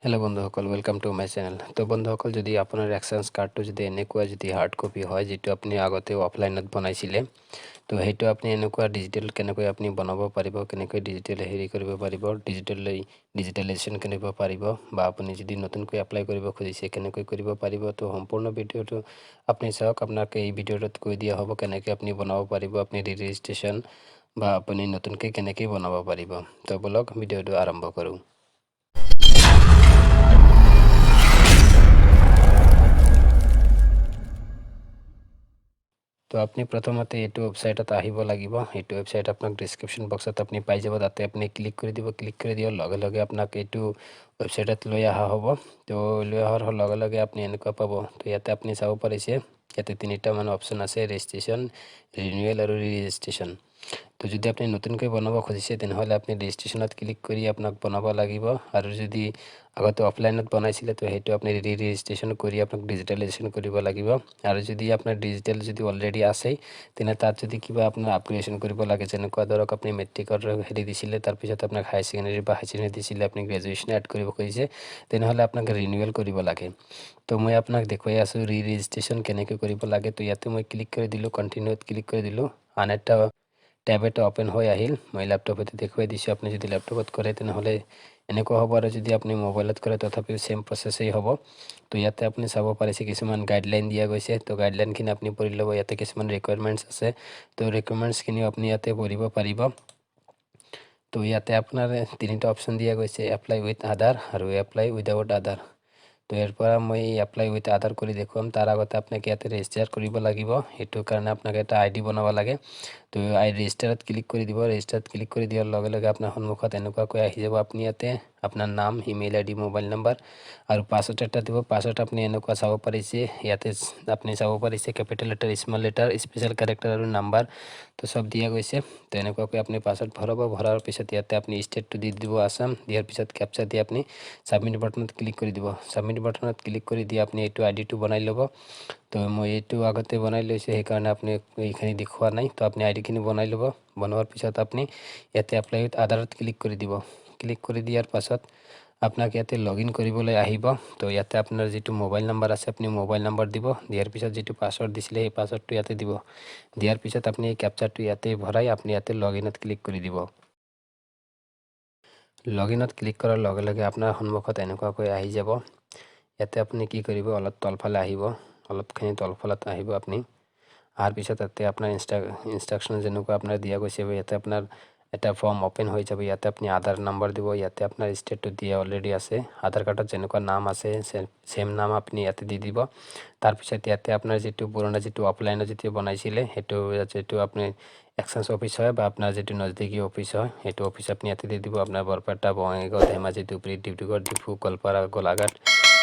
Hello' বন্ধুসকল, welcome to my channel. তো বন্ধুসকল, যদি আপোনাৰ এক্সচেঞ্জ কাৰ্ডটো যদি এনেকুৱা যদি হাৰ্ড কপি হয়, যিটো আপুনি আগতে অফলাইনত বনাইছিলে, তো সেইটো আপুনি এনেকুৱা ডিজিটেল কেনেকৈ আপুনি বনাব পাৰিব, কেনেকৈ ডিজিটেল হেৰি কৰিব পাৰিব, ডিজিটেলাইজেশ্যন কেনেকৈ পাৰিব, বা আপুনি যদি নতুনকৈ এপ্লাই কৰিব খুজিছে কেনেকৈ কৰিব পাৰিব, তো সম্পূৰ্ণ ভিডিঅ'টো আপুনি চাওক। আপোনাক এই ভিডিঅ'টোত কৈ দিয়া হ'ব কেনেকৈ আপুনি বনাব পাৰিব, আপুনি ৰেজিষ্ট্ৰেশ্যন বা আপুনি নতুনকৈ কেনেকৈ বনাব পাৰিব। তো ব'লক, ভিডিঅ'টো আৰম্ভ কৰোঁ। তো আপুনি প্ৰথমতে এইটো ৱেবছাইটত আহিব লাগিব। এইটো ৱেবছাইট আপোনাক ডিছক্ৰিপশ্যন বক্সত আপুনি পাই যাব, তাতে আপুনি ক্লিক কৰি দিব। ক্লিক কৰি দিয়াৰ লগে লগে আপোনাক এইটো ৱেবছাইটত লৈ অহা হ'ব। তো লৈ অহাৰ লগে লগে আপুনি এনেকুৱা পাব। তো ইয়াতে আপুনি চাব পাৰিছে, ইয়াতে তিনিটামান অপশ্যন আছে, ৰেজিষ্ট্ৰেশ্যন, ৰিনিউৱেল আৰু ৰি-ৰেজিষ্ট্ৰেশ্যন। তো যদি আপুনি নতুনকৈ বনাব খুজিছে, তেনেহ'লে আপুনি ৰেজিষ্ট্ৰেশ্যনত ক্লিক কৰি আপোনাক বনাব লাগিব। আৰু যদি আগতে অফলাইনত বনাইছিলে, তো সেইটো আপুনি ৰি-ৰেজিষ্ট্ৰেশ্যন কৰি আপোনাক ডিজিটেলাইজেশ্যন কৰিব লাগিব। আৰু যদি আপোনাৰ ডিজিটেল যদি অলৰেডি আছেই, তেনে তাত যদি কিবা আপোনাৰ আপগ্ৰেডেশ্যন কৰিব লাগে, যেনেকুৱা ধৰক আপুনি মেট্ৰিকৰ হেৰি দিছিলে, তাৰপিছত আপোনাক হায়াৰ ছেকেণ্ডেৰী বা হায়াৰ ছেকেণ্ডেৰী দিছিলে, আপুনি গ্ৰেজুৱেশ্যন এড কৰিব খুজিছে, তেনেহ'লে আপোনাক ৰিনিউৱেল কৰিব লাগে। তো মই আপোনাক দেখুৱাই আছোঁ ৰি-ৰেজিষ্ট্ৰেশ্যন কেনেকৈ কৰিব লাগে। তো ইয়াতে মই ক্লিক কৰি দিলোঁ, কণ্টিনিউত ক্লিক কৰি দিলোঁ। আন এটা টেব এটা অ'পেন হৈ আহিল। মই লেপটপতে দেখুৱাই দিছোঁ। আপুনি যদি লেপটপত কৰে, তেনেহ'লে এনেকুৱা হ'ব আৰু যদি আপুনি মোবাইলত কৰে, তথাপিও ছেম প্ৰচেছেই হ'ব। তো ইয়াতে আপুনি চাব পাৰিছে, কিছুমান গাইডলাইন দিয়া গৈছে। তো গাইডলাইনখিনি আপুনি পঢ়ি ল'ব। ইয়াতে কিছুমান ৰিকুৱাৰমেণ্টছ আছে, তো ৰিকুৱাৰমেণ্টছখিনিও আপুনি ইয়াতে পঢ়িব পাৰিব। তো ইয়াতে আপোনাৰ তিনিটা অপশ্যন দিয়া গৈছে, এপ্লাই উইথ আধাৰ আৰু এপ্লাই উইদাউট আধাৰ। তো ইয়াৰ পৰা মই এপ্লাই উইথ আধাৰ কৰি দেখুৱাম। তাৰ আগতে আপোনাক ইয়াতে ৰেজিষ্টাৰ কৰিব লাগিব। সেইটো কাৰণে আপোনাক এটা আই ডি বনাব লাগে। তো আই ৰেজিষ্টাৰত ক্লিক কৰি দিব। ৰেজিষ্টাৰত ক্লিক কৰি দিয়াৰ লগে লগে আপোনাৰ সন্মুখত এনেকুৱাকৈ আহি যাব। আপুনি ইয়াতে আপোনাৰ নাম, ইমেইল আই ডি, মোবাইল নাম্বাৰ আৰু পাছৱৰ্ড এটা দিব। পাছৱৰ্ড আপুনি এনেকুৱা চাব পাৰিছে, ইয়াতে আপুনি চাব পাৰিছে, capital letter, small letter, special character আৰু নাম্বাৰ, তো চব দিয়া গৈছে। তো এনেকুৱাকৈ আপুনি পাছৱৰ্ড ভৰাব। ভৰাৰ পিছত ইয়াতে আপুনি ষ্টেটটো দি দিব আছাম। দিয়াৰ পিছত কেপচা দি আপুনি ছাবমিট বাটনত ক্লিক কৰি দিব। ছাবমিট বাটনত ক্লিক কৰি দি আপুনি এইটো আই ডিটো বনাই ল'ব। তো মই এইটো আগতে বনাই লৈছোঁ, সেইকাৰণে আপুনি এইখিনি দেখুওৱা নাই। তো আপুনি আই ডিখিনি বনাই ল'ব। বনোৱাৰ পিছত আপুনি ইয়াতে এপ্লাই উইথ আধাৰত ক্লিক কৰি দিব। ক্লিক কৰি দিয়াৰ পাছত আপোনাক ইয়াতে লগ ইন কৰিবলৈ আহিব। তো ইয়াতে আপোনাৰ যিটো মোবাইল নাম্বাৰ আছে, আপুনি মোবাইল নাম্বাৰ দিব। দিয়াৰ পিছত যিটো পাছৱৰ্ড দিছিলে, সেই পাছৱৰ্ডটো ইয়াতে দিব। দিয়াৰ পিছত আপুনি এই কেপচাৰটো ইয়াতে ভৰাই আপুনি ইয়াতে লগ ইনত ক্লিক কৰি দিব। লগ ইনত ক্লিক কৰাৰ লগে লগে আপোনাৰ সন্মুখত এনেকুৱাকৈ আহি যাব। ইয়াতে আপুনি কি কৰিব, অলপ তলফালে আহিব, অলপখিনি তলফালত আহিব। আপুনি অহাৰ পিছত তাতে আপোনাৰ ইনষ্ট্ৰাকশ্যন যেনেকুৱা আপোনাৰ দিয়া গৈছে, ইয়াতে আপোনাৰ এটা ফৰ্ম অ'পেন হৈ যাব। ইয়াতে আপুনি আধাৰ নাম্বাৰ দিব। ইয়াতে আপোনাৰ ষ্টেটটো দিয়া অলৰেডি আছে। আধাৰ কাৰ্ডত যেনেকুৱা নাম আছে, ছেম নাম আপুনি ইয়াতে দি দিব। তাৰপিছত ইয়াতে আপোনাৰ যিটো পুৰণা, যিটো অফলাইনত যিটো বনাইছিলে, সেইটো যিটো আপুনি এক্সচেঞ্জ অফিচ হয় বা আপোনাৰ যিটো নজদিকী অফিচ হয়, সেইটো অফিচ আপুনি ইয়াতে দি দিব। আপোনাৰ বৰপেটা, বঙাইগাঁও, ধেমাজি, ধুবুৰী, ডিব্ৰুগড়, ডিফু, গোৱালপাৰা, গোলাঘাট,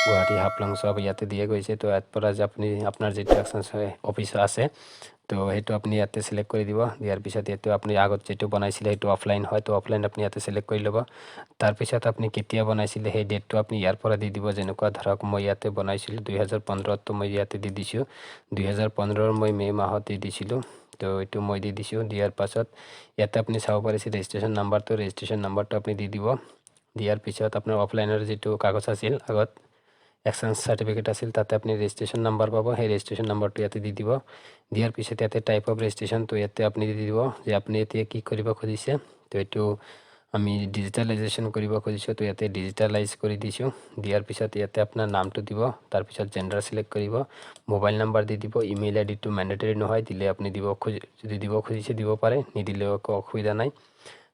গুৱাহাটী, হাফলং চব ইয়াতে দিয়া গৈছে। তো ইয়াৰ পৰা যে আপুনি আপোনাৰ যিটো এক্সচেঞ্জ অফিচ আছে, তো সেইটো আপুনি ইয়াতে চিলেক্ট কৰি দিব। দিয়াৰ পিছত এইটো আপুনি আগত যিটো বনাইছিলে, সেইটো অফলাইন হয়, তো অফলাইন আপুনি ইয়াতে চিলেক্ট কৰি ল'ব। তাৰপিছত আপুনি কেতিয়া বনাইছিলে, সেই ডেটটো আপুনি ইয়াৰ পৰা দি দিব। যেনেকুৱা ধৰক মই ইয়াতে বনাইছিলোঁ 2015ত, তো মই ইয়াতে দি দিছোঁ 2015ৰ মই মে' মাহত দি দিছিলোঁ। তো এইটো মই দি দিছোঁ। দিয়াৰ পাছত ইয়াতে আপুনি চাব পাৰিছে ৰেজিষ্ট্ৰেশ্যন নাম্বাৰটো। ৰেজিষ্ট্ৰেশ্যন নাম্বাৰটো আপুনি দি দিব। দিয়াৰ পিছত আপোনাৰ অফলাইনৰ যিটো কাগজ আছিল, আগত এক্সচেঞ্জ চাৰ্টিফিকেট আছিল, তাতে আপুনি ৰেজিষ্ট্ৰেশ্যন নাম্বাৰ পাব। সেই ৰেজিষ্ট্ৰেশ্যন নাম্বাৰটো ইয়াতে দি দিব। দিয়াৰ পিছত ইয়াতে টাইপ অফ ৰেজিষ্ট্ৰেশ্যন, তো ইয়াতে আপুনি দি দিব যে আপুনি এতিয়া কি কৰিব খুজিছে। তো এইটো আমি ডিজিটেলাইজেশ্যন কৰিব খুজিছোঁ, তো ইয়াতে ডিজিটেলাইজ কৰি দিছোঁ। দিয়াৰ পিছত ইয়াতে আপোনাৰ নামটো দিব। তাৰপিছত জেণ্ডাৰ চিলেক্ট কৰিব, মোবাইল নাম্বাৰ দি দিব। ইমেইল আই ডিটো মেণ্ডেটৰী নহয়, দিলে আপুনি দিব খুজি, যদি দিব খুজিছে দিব পাৰে, নিদিলেও একো অসুবিধা নাই।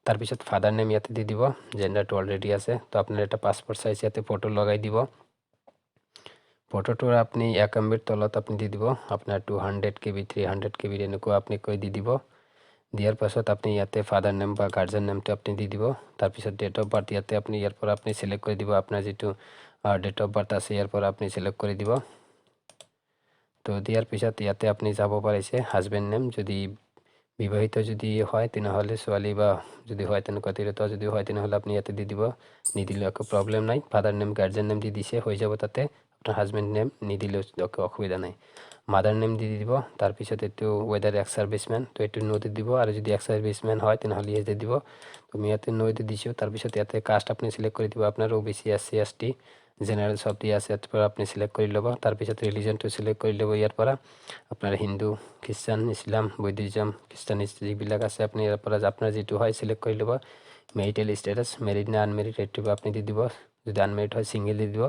তাৰপিছত ফাদাৰ নেম ইয়াতে দি দিব। জেণ্ডাৰটো অলৰেডি আছে। তো আপোনাৰ এটা পাছপৰ্ট চাইজ ইয়াতে ফটো লগাই দিব। ফটোটোৰ আপুনি 1 এম বিৰ তলত আপুনি দি দিব। আপোনাৰ 200 কেবি, 300 কেবি এনেকুৱা আপুনি কৈ দি দিব। দিয়াৰ পাছত আপুনি ইয়াতে ফাদাৰ নেম বা গাৰ্জেন নেমটো আপুনি দি দিব। তাৰপিছত ডেট অফ বাৰ্থ ইয়াতে আপুনি ইয়াৰ পৰা আপুনি চিলেক্ট কৰি দিব। আপোনাৰ যিটো ডেট অফ বাৰ্থ আছে, ইয়াৰ পৰা আপুনি চিলেক্ট কৰি দিব। তো দিয়াৰ পিছত ইয়াতে আপুনি যাব পাৰিছে হাজবেণ্ড নেম, যদি বিবাহিত যদি হয় তেনেহ'লে, ছোৱালী বা যদি হয় তেনেকুৱা তিৰোতা যদি হয়, তেনেহ'লে আপুনি ইয়াতে দি দিব। নিদিলেও একো প্ৰব্লেম নাই। ফাদাৰ নেম, গাৰ্জেন নেম দি দিছে, হৈ যাব। তাতে আপোনাৰ হাজবেণ্ড নেম নিদিলেও একো অসুবিধা নাই। মাদাৰ নেম দি দিব। তাৰপিছত এইটো ৱেডাৰ এক্স ছাৰ্ভিচমেন, তো এইটো ন' দি দিব। আৰু যদি এক্স ছাৰ্ভিচমেন হয়, তেনেহ'লে ইয়েছ দি দিব। তো মই ইয়াতে ন' দি দিছোঁ। তাৰপিছত ইয়াতে কাষ্ট আপুনি চিলেক্ট কৰি দিব। আপোনাৰ O' B C, S C, S T, general চব দিয়া আছে, ইয়াৰ পৰা আপুনি চিলেক্ট কৰি ল'ব। তাৰপিছত ৰিলিজনটো চিলেক্ট কৰি ল'ব। ইয়াৰ পৰা আপোনাৰ হিন্দু, খ্ৰীষ্টান, ইছলাম, বুদ্ধিজম, খ্ৰীষ্টান যিবিলাক আছে, আপুনি ইয়াৰ পৰা আপোনাৰ যিটো হয় চিলেক্ট কৰি ল'ব। মেৰিটেল ষ্টেটাছ, মেৰিড নে আনমেৰিড, সেইটো আপুনি দি দিব। যদি আনমেৰিড হয়, ছিংগল দি দিব।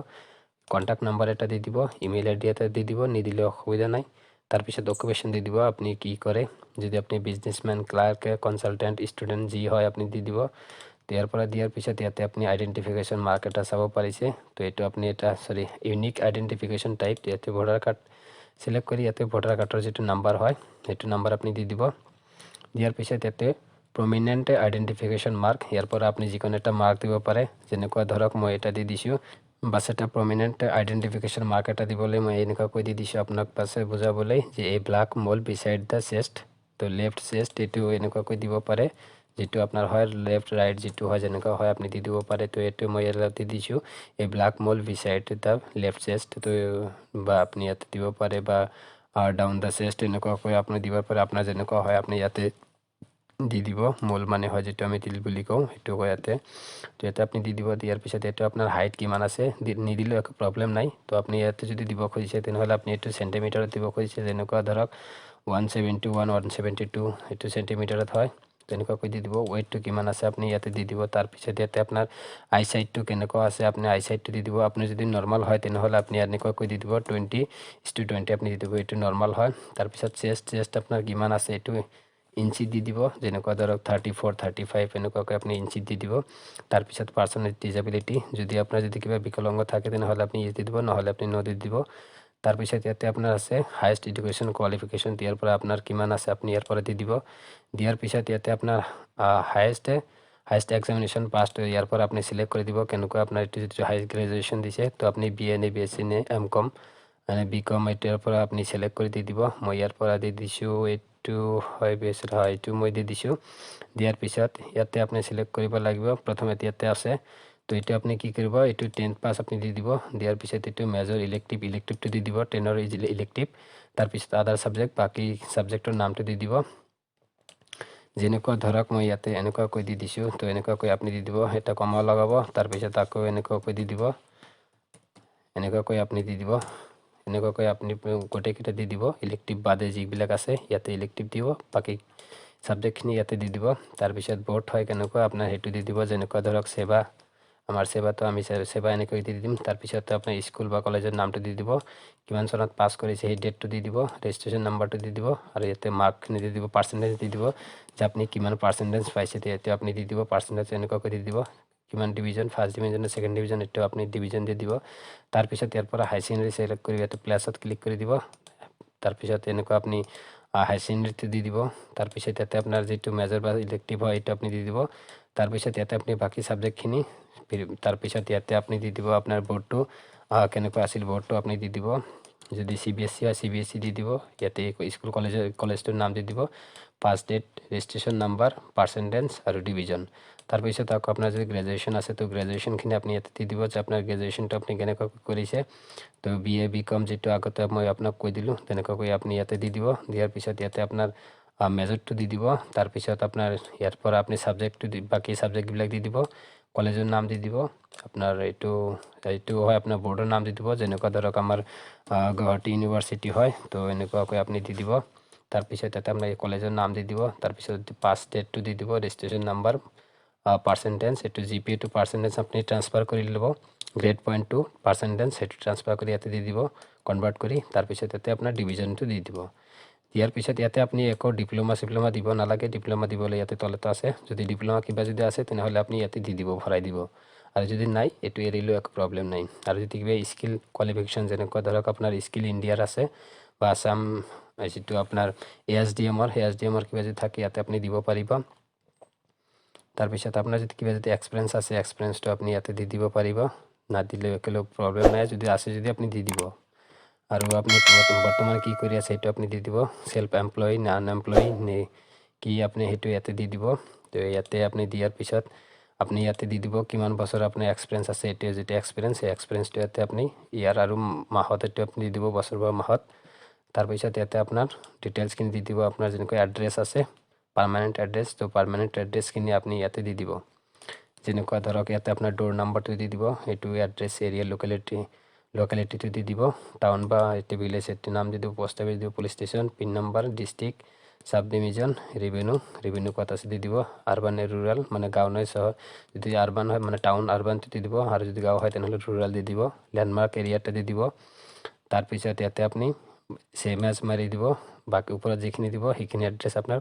কণ্টেক্ট নাম্বাৰ এটা দি দিব, ইমেইল আই ডি এটা দি দিব, নিদিলেও অসুবিধা নাই। তাৰপিছত অকুপেশ্যন দি দিব, আপুনি কি কৰে। যদি আপুনি বিজনেছমেন, ক্লাৰ্ক, কনচালটেণ্ট, ষ্টুডেণ্ট যি হয় আপুনি দি দিব। ইয়াৰ পৰা দিয়াৰ পিছত ইয়াতে আপুনি আইডেণ্টিফিকেশ্যন মাৰ্ক এটা চাব পাৰিছে। তো এইটো আপুনি এটা, চৰি, ইউনিক আইডেণ্টিফিকেশ্যন টাইপ, ইয়াতে ভোটাৰ কাৰ্ড চিলেক্ট কৰি ইয়াতে ভোটাৰ কাৰ্ডৰ যিটো নাম্বাৰ হয়, সেইটো নাম্বাৰ আপুনি দি দিব। দিয়াৰ পিছত ইয়াতে প্ৰমিনেণ্ট আইডেণ্টিফিকেশ্যন মাৰ্ক, ইয়াৰ পৰা আপুনি যিকোনো এটা মাৰ্ক দিব পাৰে। যেনেকুৱা ধৰক মই এটা দি দিছোঁ। বাছ, এটা প্ৰমিনেণ্ট আইডেণ্টিফিকেশ্যন মাৰ্ক এটা দিবলৈ মই এনেকুৱাকৈ দি দিছোঁ আপোনাক পাছে বুজাবলৈ যে এই black mole beside the chest, তো লেফ্ট চেষ্ট, এইটো এনেকুৱাকৈ দিব পাৰে। যিটো আপোনাৰ হয়, লেফ্ট ৰাইট যিটো হয়, যেনেকুৱা হয় আপুনি দি দিব পাৰে। তো এইটো মই ইয়াত দি দিছোঁ, এই black mole beside the left chest। তো বা আপুনি ইয়াতে দিব পাৰে বা ডাউন the চেষ্ট, এনেকুৱাকৈ আপুনি দিব পাৰে। আপোনাৰ যেনেকুৱা হয় আপুনি ইয়াতে দি দিব। মোল মানে হয় যিটো আমি তিল বুলি কওঁ, সেইটো কয় ইয়াতে। তো ইয়াতে আপুনি দি দিব। দিয়াৰ পিছত এইটো আপোনাৰ হাইট কিমান আছে, নিদিলেও একো প্ৰব্লেম নাই। তো আপুনি ইয়াতে যদি দিব খুজিছে, তেনেহ'লে আপুনি এইটো চেণ্টিমিটাৰত দিব খুজিছে। যেনেকুৱা ধৰক 171, 172, সেইটো চেণ্টিমিটাৰত হয়, তেনেকুৱাকৈ দি দিব। ৱেইটটো কিমান আছে আপুনি ইয়াতে দি দিব। তাৰপিছত ইয়াতে আপোনাৰ আই চাইটটো কেনেকুৱা আছে, আপুনি আই চাইটটো দি দিব। আপুনি যদি নৰ্মেল হয়, তেনেহ'লে আপুনি এনেকুৱাকৈ দি দিব, 20:20 আপুনি দি দিব, এইটো নৰ্মেল হয়। তাৰপিছত চেষ্ট আপোনাৰ কিমান আছে, এইটো ইঞ্চি দি দিব। যেনেকুৱা ধৰক 34, 35, এনেকুৱাকৈ আপুনি ইঞ্চিত দি দিব। তাৰপিছত পাৰ্চন উইথ ডিজেবিলিটি, যদি আপোনাৰ যদি কিবা বিকলাংগ থাকে, তেনেহ'লে আপুনি ইয়েছ দি দিব, নহ'লে আপুনি ন' দি দিব। তাৰপিছত ইয়াতে আপোনাৰ আছে হায়েষ্ট এডুকেশ্যন কোৱালিফিকেশ্যন, ইয়াৰ পৰা আপোনাৰ কিমান আছে আপুনি ইয়াৰ পৰা দি দিব। দিয়াৰ পিছত ইয়াতে আপোনাৰ হায়েষ্ট এক্সামিনেশ্যন পাছ, ইয়াৰ পৰা আপুনি চিলেক্ট কৰি দিব কেনেকুৱা আপোনাৰ এইটো যিটো হায়েষ্ট গ্ৰেজুৱেশ্যন দিছে। তো আপুনি বি এ নে বি এছ চি নে এম কম মানে বি কম, এইটোৰ পৰা আপুনি চিলেক্ট কৰি দি দিব। মই ইয়াৰ পৰা দি দিছোঁ, এইটো হয় বি এছ হয়, এইটো মই দি দিছোঁ। দিয়াৰ পিছত ইয়াতে আপুনি চিলেক্ট কৰিব লাগিব। প্ৰথমতে ইয়াতে আছে, তো এইটো আপুনি কি কৰিব, এইটো 10th পাছ আপুনি দি দিব। দিয়াৰ পিছত এইটো মেজৰ ইলেক্টিভ, ইলেক্টিভটো দি দিব, 10ৰ ইলেক্টিভ। তাৰপিছত আদাৰ ছাবজেক্ট, বাকী ছাবজেক্টৰ নামটো দি দিব। যেনেকুৱা ধৰক মই ইয়াতে এনেকুৱাকৈ দি দিছোঁ। তো এনেকুৱাকৈ আপুনি দি দিব, এটা কমা লগাব, তাৰপিছত আকৌ এনেকুৱাকৈ দি দিব, এনেকুৱাকৈ আপুনি দি দিব। এনেকুৱাকৈ আপুনি গোটেইকেইটা দি দিব। ইলেক্টিভ বাদে যিবিলাক আছে ইয়াতে ইলেক্টিভ দিব, বাকী ছাবজেক্টখিনি ইয়াতে দি দিব। তাৰপিছত বৰ্ড হয় কেনেকুৱা আপোনাৰ, সেইটো দি দিব। যেনেকুৱা ধৰক ছেবা, আমাৰ ছেবাটো আমি ছেবা এনেকৈ দি দিম। তাৰপিছত আপোনাৰ স্কুল বা কলেজৰ নামটো দি দিব, কিমান চনত পাছ কৰিছে সেই ডেটটো দি দিব, ৰেজিষ্ট্ৰেশ্যন নাম্বাৰটো দি দিব আৰু ইয়াতে মাৰ্কখিনি দি দিব, পাৰ্চেণ্টেজ দি দিব যে আপুনি কিমান পাৰ্চেণ্টেজ পাইছে, ইয়াতে আপুনি দি দিব। পাৰ্চেণ্টেজ এনেকুৱাকৈ দি দিব। কিমান ডিভিজন, ফাৰ্ষ্ট ডিভিজন নে ছেকেণ্ড ডিভিজন, এইটো আপুনি ডিভিজন দি দিব। তাৰপিছত ইয়াৰ পৰা হাই ছেকেণ্ডেৰী চিলেক্ট কৰি ইয়াতে প্লাছত ক্লিক কৰি দিব। তাৰপিছত এনেকুৱা আপুনি হাই ছেকেণ্ডেৰীটো দি দিব। তাৰপিছত ইয়াতে আপোনাৰ যিটো মেজৰ বা ইলেক্টিভ হয়, এইটো আপুনি দি দিব। তাৰপিছত ইয়াতে আপুনি বাকী ছাবজেক্টখিনি। তাৰপিছত ইয়াতে আপুনি দি দিব আপোনাৰ বৰ্ডটো কেনেকুৱা আছিল, বৰ্ডটো আপুনি দি দিব। যদি চি বি এছ চি হয়, চি বি এছ চি দি দিব। ইয়াতে স্কুল কলেজৰ কলেজটোৰ নাম দি দিব, pass date, registration number, percentage আৰু ডিভিজন। তাৰপিছত আকৌ আপোনাৰ যদি গ্ৰেজুৱেশ্যন আছে, তো গ্ৰেজুৱেশ্যনখিনি আপুনি ইয়াতে দি দিব যে আপোনাৰ গ্ৰেজুৱেশ্যনটো আপুনি কেনেকুৱা কৰিছে। তো বি এ, বি কম, যিটো আগতে মই আপোনাক কৈ দিলোঁ, তেনেকুৱাকৈ আপুনি ইয়াতে দি দিব। দিয়াৰ পিছত ইয়াতে আপোনাৰ মেজৰটো দি দিব। তাৰপিছত আপোনাৰ ইয়াৰ পৰা আপুনি ছাবজেক্টটো দি বাকী ছাবজেক্টবিলাক দি দিব, কলেজৰ নাম দি দিব। আপোনাৰ এইটো হয় আপোনাৰ বৰ্ডৰ নাম দি দিব। যেনেকুৱা ধৰক আমাৰ গুৱাহাটী ইউনিভাৰ্চিটি হয়, তো এনেকুৱাকৈ আপুনি দি দিব। তাৰপিছত ইয়াতে আপোনাৰ কলেজৰ নাম দি দিব। তাৰপিছত পাছ ডেটটো দি দিব, ৰেজিষ্ট্ৰেশ্যন নাম্বাৰ, পাৰ্চেণ্টেজ, এইটো জি পি এটো পাৰ্চেণ্টেজ আপুনি ট্ৰান্সফাৰ কৰি ল'ব। গ্ৰেড পইণ্টটো পাৰ্চেণ্টেজ, সেইটো ট্ৰান্সফাৰ কৰি ইয়াতে দি দিব কনভাৰ্ট কৰি। তাৰপিছত ইয়াতে আপোনাৰ ডিভিজনটো দি দিব। দিয়াৰ পিছত ইয়াতে আপুনি একো ডিপ্ল'মা চিপ্ল'মা দিব নালাগে। ডিপ্ল'মা দিবলৈ ইয়াতে তলতে আছে। যদি ডিপ্ল'মা কিবা যদি আছে, তেনেহ'লে আপুনি ইয়াতে দি দিব, ভৰাই দিব। আৰু যদি নাই, এইটো এৰিলেও একো প্ৰব্লেম নাই। আৰু যদি কিবা স্কিল কোৱালিফিকেশ্যন, যেনেকুৱা ধৰক আপোনাৰ স্কিল ইণ্ডিয়াৰ আছে বা আছাম যিটো আপোনাৰ এ এছ ডি এমৰ, সেই এছ ডি এমৰ কিবা যদি থাকে, ইয়াতে আপুনি দিব পাৰিব। তাৰপিছত আপোনাৰ যদি কিবা যদি এক্সপিৰিয়েঞ্চ আছে, এক্সপিৰিয়েঞ্চটো আপুনি ইয়াতে দি দিব পাৰিব। নাদিলেও একো প্ৰব্লেম নাই। যদি আছে যদি আপুনি দি দিব। আৰু আপুনি বৰ্তমান কি কৰি আছে, সেইটো আপুনি দি দিব। চেল্ফ এমপ্লয় নে আনএমপ্লয় নে কি, আপুনি সেইটো ইয়াতে দি দিব। তো ইয়াতে আপুনি দিয়াৰ পিছত আপুনি ইয়াতে দি দিব কিমান বছৰ আপোনাৰ এক্সপিৰিয়েঞ্চ আছে। এইটোৱে যিটো এক্সপিৰিয়েঞ্চ, সেই এক্সপিৰিয়েঞ্চটো ইয়াতে আপুনি ইয়াৰ আৰু মাহত এইটো আপুনি দি দিব, বছৰ বা মাহত। তাৰপিছত ইয়াতে আপোনাৰ ডিটেইলছখিনি দি দিব। আপোনাৰ যেনেকৈ এড্ৰেছ আছে, পাৰ্মানেণ্ট এড্ৰেছ। তো পাৰ্মানেণ্ট এড্ৰেছখিনি আপুনি ইয়াতে দি দিব। যেনেকুৱা ধৰক, ইয়াতে আপোনাৰ ড'ৰ নাম্বাৰটো দি দিব, এইটো এড্ৰেছ, এৰিয়া, লোকেলিটি, লোকেলিটিটো দি দিব, টাউন বা এইটো ভিলেজ, এইটো নাম দি দিব, পষ্ট অফিচ দিব, police station, pin number, district, sub division, revenue, revenue ক'ত আছে দি দিব। আৰবান নে ৰুৰেল, মানে গাঁও নহয় চহৰ। যদি আৰবান হয়, মানে টাউন আৰবানটো দি দিব আৰু যদি গাঁও হয়, তেনেহ'লে ৰুৰেল দি দিব। লেণ্ডমাৰ্ক এৰিয়াটো দি দিব। তাৰপিছত ইয়াতে আপুনি ছেম এজ মাৰি দিব। বাকী ওপৰত যিখিনি দিব, সেইখিনি এড্ৰেছ আপোনাৰ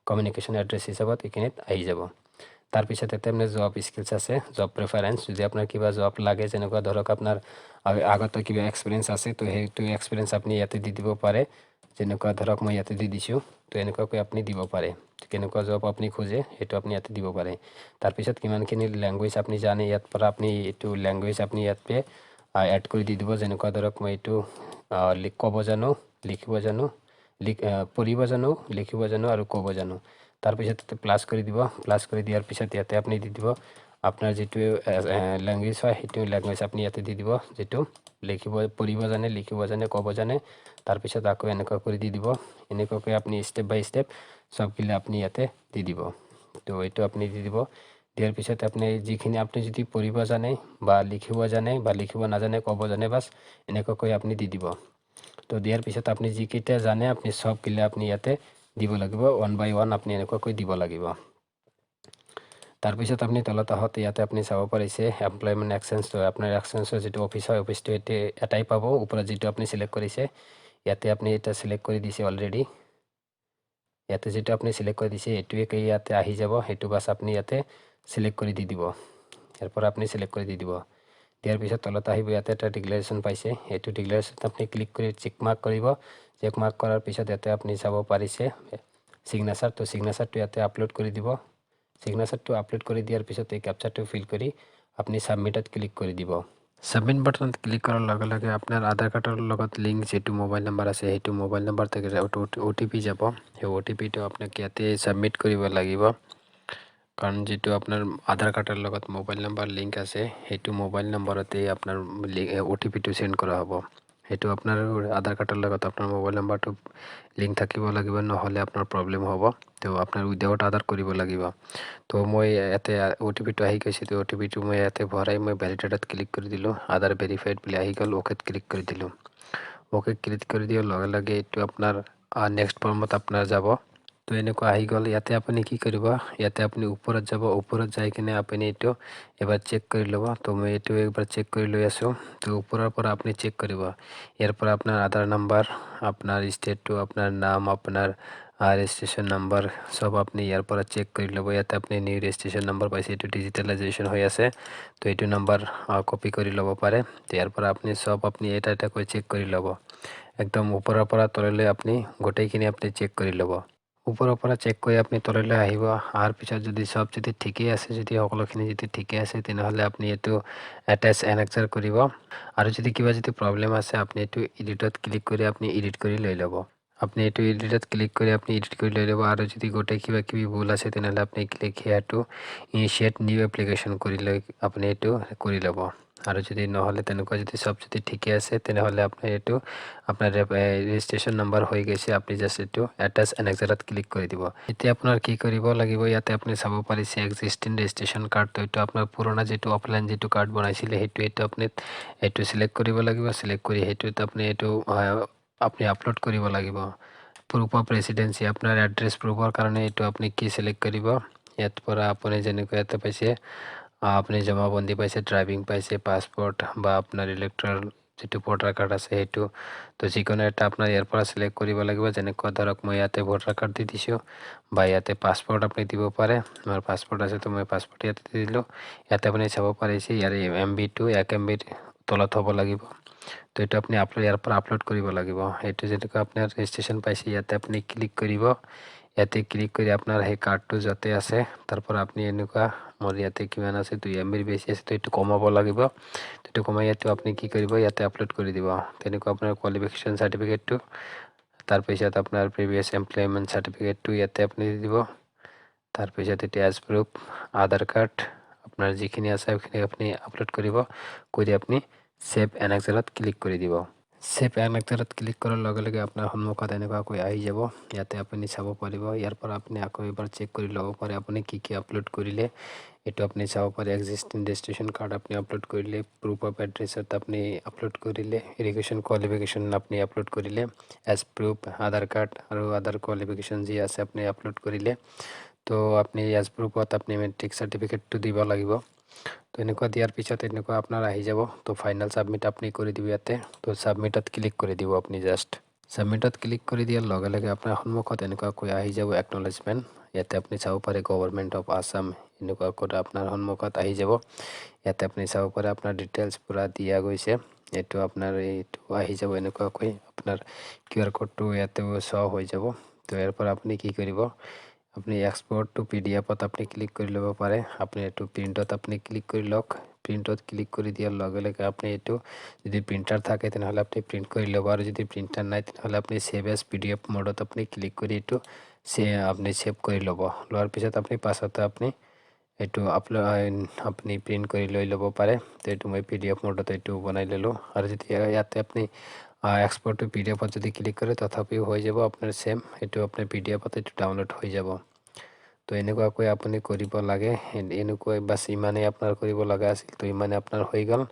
কমিউনিকেশ্যন এড্ৰেছ হিচাপত এইখিনিত আহি যাব। তাৰপিছত ইয়াতে আপোনাৰ জব স্কিলছ আছে, জব প্ৰেফাৰেঞ্চ। যদি আপোনাৰ কিবা জব লাগে, যেনেকুৱা ধৰক আপোনাৰ আগতে কিবা এক্সপিৰিয়েঞ্চ আছে, তো সেইটো এক্সপিৰিয়েঞ্চ আপুনি ইয়াতে দি দিব পাৰে। যেনেকুৱা ধৰক, মই ইয়াতে দি দিছোঁ। তো এনেকুৱাকৈ আপুনি দিব পাৰে। কেনেকুৱা জব আপুনি খোজে, সেইটো আপুনি ইয়াতে দিব পাৰে। তাৰপিছত কিমানখিনি লেংগুৱেজ আপুনি জানে, ইয়াৰ পৰা আপুনি এইটো লেংগুৱেজ আপুনি ইয়াতে এড কৰি দি দিব। যেনেকুৱা ধৰক, মই এইটো ক'ব জানো, লিখিব জানো, পঢ়িব জানো, লিখিব জানো আৰু ক'ব জানো। তাৰপিছত তাতে প্লাছ কৰি দিব। প্লাছ কৰি দিয়াৰ পিছত ইয়াতে আপুনি দি দিব, আপোনাৰ যিটো লেংগুৱেজ হয়, সেইটো লেংগুৱেজ আপুনি ইয়াতে দি দিব, যিটো লিখিব পঢ়িব জানে, লিখিব জানে, ক'ব জানে। তাৰপিছত আকৌ এনেকুৱা কৰি দি দিব। এনেকুৱাকৈ আপুনি ষ্টেপ বাই ষ্টেপ চবগিলা আপুনি ইয়াতে দি দিব। তো এইটো আপুনি দি দিব। দিয়াৰ পিছত আপুনি যিখিনি আপুনি যদি পঢ়িব জানে বা লিখিব জানে বা লিখিব নাজানে, ক'ব জানে, বাছ এনেকুৱাকৈ আপুনি দি দিব। তো দিয়াৰ পিছত আপুনি যিকেইটা জানে, আপুনি চবগিলা আপুনি ইয়াতে দিব লাগিব। ওৱান বাই ওৱান আপুনি এনেকুৱাকৈ দিব লাগিব। তাৰপিছত আপুনি তলত আহোঁতে ইয়াতে আপুনি চাব পাৰিছে এমপ্লয়মেণ্ট এক্সচেঞ্জটো। আপোনাৰ এক্সচেঞ্জৰ যিটো অফিচ হয়, অফিচটো এতিয়া এটাই পাব, ওপৰত যিটো আপুনি চিলেক্ট কৰিছে। ইয়াতে আপুনি এটা চিলেক্ট কৰি দিছে অলৰেডি। ইয়াতে যিটো আপুনি চিলেক্ট কৰি দিছে, এইটোৱে ইয়াতে আহি যাব। সেইটো বাছ আপুনি ইয়াতে চিলেক্ট কৰি দি দিব। ইয়াৰ পৰা আপুনি চিলেক্ট কৰি দি দিব। দিয়াৰ পিছত তলত আহিব। ইয়াতে এটা ডিক্লেৰেশ্যন পাইছে। সেইটো ডিক্লেৰেশ্যনত আপুনি ক্লিক কৰি চেক মাৰ্ক কৰিব। চেক মাৰ্ক কৰাৰ পিছত ইয়াতে আপুনি চাব পাৰিছে ছিগনেচাৰ। তো ছিগনেচাৰটো ইয়াতে আপলোড কৰি দিব। ছিগনেচাৰটো আপলোড কৰি দিয়াৰ পিছত এই কেপচাৰটো ফিল কৰি আপুনি ছাবমিটত ক্লিক কৰি দিব। ছাবমিট বাটনত ক্লিক কৰাৰ লগে লগে আপোনাৰ আধাৰ কাৰ্ডৰ লগত লিংক যিটো মোবাইল নাম্বাৰ আছে, সেইটো মোবাইল নাম্বাৰ অ'টিপি যাব। সেই অ'টিপিটো আপোনাক ইয়াতে ছাবমিট কৰিব লাগিব। কাৰণ যিটো আপোনাৰ আধাৰ কাৰ্ডৰ লগত মোবাইল নাম্বাৰ লিংক আছে, সেইটো মোবাইল নম্বৰতেই আপোনাৰ অ'টিপিটো চেণ্ড কৰা হ'ব। সেইটো আপোনাৰ আধাৰ কাৰ্ডৰ লগত আপোনাৰ মোবাইল নাম্বাৰটো লিংক থাকিব লাগিব, নহ'লে আপোনাৰ প্ৰব্লেম হ'ব। তো আপোনাৰ উইদাউট আধাৰ কৰিব লাগিব। তো মই ইয়াতে অ'টিপিটো আহি গৈছে। তো অ'টিপিটো মই ইয়াতে ভৰাই মই ভেলিডেটত ক্লিক কৰি দিলোঁ। আধাৰ ভেৰিফাইড বুলি আহি গ'ল। অ'কেত ক্লিক কৰি দিলোঁ। অ'কে ক্লিক কৰি দিয়াৰ লগে লগে এইটো আপোনাৰ নেক্সট ফৰ্মত আপোনাৰ যাব। তো এনেকুৱা আহি গ'ল। ইয়াতে আপুনি কি কৰিব? ইয়াতে আপুনি ওপৰত যাব। ওপৰত যাই কিনে আপুনি এইটো এবাৰ চেক কৰি ল'ব। তো মই এইটো একবাৰ চেক কৰি লৈ আছোঁ। তো ওপৰৰ পৰা আপুনি চেক কৰিব। ইয়াৰ পৰা আপোনাৰ আধাৰ নাম্বাৰ, আপোনাৰ ষ্টেটটো, আপোনাৰ নাম, আপোনাৰ ৰেজিষ্ট্ৰেশ্যন নাম্বাৰ চব আপুনি ইয়াৰ পৰা চেক কৰি ল'ব। ইয়াতে আপুনি নিউ ৰেজিষ্ট্ৰেশ্যন নাম্বাৰ পাইছে, এইটো ডিজিটেলাইজেশ্যন হৈ আছে। তো এইটো নাম্বাৰ কপি কৰি ল'ব পাৰে। তো ইয়াৰ পৰা আপুনি চব আপুনি এটা এটাকৈ চেক কৰি ল'ব। একদম ওপৰৰ পৰা তললৈ আপুনি গোটেইখিনি আপুনি চেক কৰি ল'ব। ওপৰৰ পৰা চেক কৰি আপুনি তললৈ আহিব। অহাৰ পিছত যদি চব যদি ঠিকেই আছে, যদি সকলোখিনি যদি ঠিকে আছে, তেনেহ'লে আপুনি এইটো এটেচ এনেক্সাৰ কৰিব। আৰু যদি কিবা যদি প্ৰব্লেম আছে, আপুনি এইটো এডিটত ক্লিক কৰি আপুনি এডিট কৰি লৈ ল'ব। আপুনি এইটো এডিটত ক্লিক কৰি আপুনি এডিট কৰি লৈ ল'ব। আৰু যদি গোটেই কিবা কিবি ভুল আছে, তেনেহ'লে আপুনি click here to initiate new application কৰি লৈ আপুনি এইটো কৰি ল'ব। আৰু যদি নহ'লে তেনেকুৱা যদি চব যদি ঠিকে আছে, তেনেহ'লে আপুনি এইটো আপোনাৰ ৰেজিষ্ট্ৰেশ্যন নম্বৰ হৈ গৈছে। আপুনি জাষ্ট এইটো এটাচ এনেক্সাৰত ক্লিক কৰি দিব। এতিয়া আপোনাৰ কি কৰিব লাগিব? ইয়াতে আপুনি চাব পাৰিছে এক্সিষ্টিং ৰেজিষ্ট্ৰেশ্যন কাৰ্ডটো। এইটো আপোনাৰ পুৰণা যিটো অফলাইন যিটো কাৰ্ড বনাইছিলে, সেইটো এইটো আপুনি এইটো চিলেক্ট কৰিব লাগিব। চিলেক্ট কৰি সেইটোত আপুনি এইটো আপুনি আপলোড কৰিব লাগিব। প্ৰুফ অফ ৰেচিডেঞ্চি, আপোনাৰ এড্ৰেছ প্ৰুফৰ কাৰণে এইটো আপুনি কি চিলেক্ট কৰিব? ইয়াত পৰা আপুনি যেনেকৈ ইয়াতে পাইছে, আপুনি জমাবন্দী পাইছে, ড্ৰাইভিং পাইছে, পাছপৰ্ট বা আপোনাৰ ইলেক্ট্ৰল যিটো ভোটাৰ কাৰ্ড আছে সেইটো। তো যিকোনো এটা আপোনাৰ ইয়াৰ পৰা চিলেক্ট কৰিব লাগিব। যেনেকুৱা ধৰক, মই ইয়াতে ভোটাৰ কাৰ্ড দি দিছোঁ বা ইয়াতে পাছপৰ্ট আপুনি দিব পাৰে। মোৰ পাছপৰ্ট আছে, তো মই পাছপৰ্ট ইয়াতে দি দিলোঁ। ইয়াতে আপুনি চাব পাৰিছে, ইয়াৰ এমবিটো 1 এমবিৰ তলত হ'ব লাগিব। তো এইটো আপুনি আপলোড ইয়াৰ পৰা আপলোড কৰিব লাগিব। সেইটো যেনেকুৱা আপোনাৰ ৰেজিষ্ট্ৰেশ্যন পাইছে, ইয়াতে আপুনি ক্লিক কৰিব। ইয়াতে ক্লিক কৰি আপোনাৰ সেই কাৰ্ডটো য'তে আছে, তাৰ পৰা আপুনি এনেকুৱা মোৰ ইয়াতে কিমান আছে? 2 এমবিৰ বেছি আছে। তো এইটো কমাব লাগিব। এইটো কমাই ইয়াতে আপুনি কি কৰিব? ইয়াতে আপলোড কৰি দিব। তেনেকুৱা আপোনাৰ কোৱালিফিকেশ্যন চাৰ্টিফিকেটটো, তাৰপিছত আপোনাৰ প্ৰিভিয়াছ এমপ্লয়মেণ্ট চাৰ্টিফিকেটটো ইয়াতে আপুনি দি দিব। তাৰপিছত এতিয়া এজ প্ৰুফ আধাৰ কাৰ্ড, আপোনাৰ যিখিনি আছে, সেইখিনি আপুনি আপলোড কৰিব। কৰি আপুনি ছেভ এনেক্সাৰত ক্লিক কৰি দিব। ছেভ এনেক্সাৰত ক্লিক কৰাৰ লগে লগে আপোনাৰ সন্মুখত এনেকুৱাকৈ আহি যাব। ইয়াতে আপুনি চাব পাৰিব। ইয়াৰ পৰা আপুনি আকৌ এবাৰ চেক কৰি ল'ব পাৰে আপুনি কি কি আপলোড কৰিলে, এইটো আপুনি চাব পাৰে। এক্সিষ্টিং ৰেজিষ্ট্ৰেশ্যন কাৰ্ড আপুনি আপলোড কৰিলে, প্ৰুফ অফ এড্ৰেছত আপুনি আপলোড কৰিলে, এডুকেশ্যন কোৱালিফিকেশ্যন আপুনি আপলোড কৰিলে, এজ প্ৰুফ আধাৰ কাৰ্ড আৰু আদাৰ কোৱালিফিকেশ্যন যি আছে আপুনি আপলোড কৰিলে। তো আপুনি এজ প্ৰুফত আপুনি মেট্ৰিক চাৰ্টিফিকেটটো দিব লাগিব। তো এনেকুৱা দিয়াৰ পিছত এনেকুৱা আপোনাৰ আহি যাব। তো ফাইনেল ছাবমিট আপুনি কৰি দিব ইয়াতে। তো ছাবমিটত ক্লিক কৰি দিব আপুনি। জাষ্ট ছাবমিটত ক্লিক কৰি দিয়াৰ লগে লগে আপোনাৰ সন্মুখত এনেকুৱাকৈ আহি যাব একনলেজমেণ্ট। ইয়াতে আপুনি চাব পাৰে গভৰ্ণমেণ্ট অফ আছাম, এনেকুৱা ক'ত আপোনাৰ সন্মুখত আহি যাব। ইয়াতে আপুনি চাব পাৰে আপোনাৰ ডিটেইলছ পূৰা দিয়া গৈছে। এইটো আপোনাৰ এইটো আহি যাব এনেকুৱাকৈ, আপোনাৰ কিউ আৰ ক'ডটো ইয়াতেও শ্ব' হৈ যাব। তো ইয়াৰ পৰা আপুনি কি কৰিব? আপুনি এক্সপৰ্ট টু পিডিএফত আপুনি ক্লিক কৰি ল'ব পাৰে। আপুনি এইটো প্ৰিণ্টত আপুনি ক্লিক কৰি লওক। প্ৰিণ্টত ক্লিক কৰি দিয়াৰ লগে লগে আপুনি এইটো যদি প্ৰিণ্টাৰ থাকে, তেনেহ'লে আপুনি প্ৰিণ্ট কৰি ল'ব আৰু যদি প্ৰিণ্টাৰ নাই, তেনেহ'লে আপুনি ছেভ এজ পিডিএফ মোডত আপুনি ক্লিক কৰি এইটো আপুনি ছেভ কৰি ল'ব। লোৱাৰ পিছত আপুনি পাছতে আপুনি এইটো আপলোড আপুনি প্ৰিণ্ট কৰি লৈ ল'ব পাৰে। তো এইটো মই পিডিএফ মোডত এইটো বনাই ল'লোঁ। আৰু যদি ইয়াতে আপুনি এক্সপৰ্ট টু পিডিএফত যদি ক্লিক কৰে, তথাপিও হৈ যাব আপোনাৰ ছেম, এইটো আপোনাৰ পিডিএফত এইটো ডাউনলোড হৈ যাব। তো এনেকুৱাকৈ আপুনি কৰিব লাগে। এনেকুৱাই বাছ, ইমানেই আপোনাৰ কৰিব লগা আছিল। তো ইমানে আপোনাৰ হৈ গ'ল,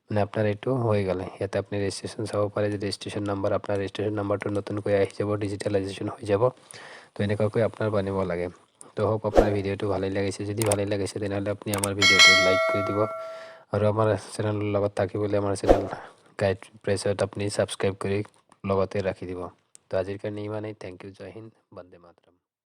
মানে আপোনাৰ এইটো হৈ গ'ল। ইয়াতে আপুনি ৰেজিষ্ট্ৰেশ্যন চাব পাৰে যে ৰেজিষ্ট্ৰেশ্যন নাম্বাৰ, আপোনাৰ ৰেজিষ্ট্ৰেশ্যন নাম্বাৰটো নতুনকৈ আহি যাব, ডিজিটেলাইজেশ্যন হৈ যাব। তো এনেকুৱাকৈ আপোনাৰ বনিব লাগে। তো হোপ আপোনাৰ ভিডিঅ'টো ভালেই লাগিছে। যদি ভালেই লাগিছে, তেনেহ'লে আপুনি আমাৰ ভিডিঅ'টো লাইক কৰি দিব আৰু আমাৰ চেনেলৰ লগত থাকিবলৈ আমাৰ চেনেল গাইড প্ৰেছত আপুনি ছাবস্ক্ৰাইব কৰি লগতে ৰাখি দিব। তো আজিৰ কাৰণে ইমানেই। Thank U. জয় হিন্দ, বন্দে মাতৰম।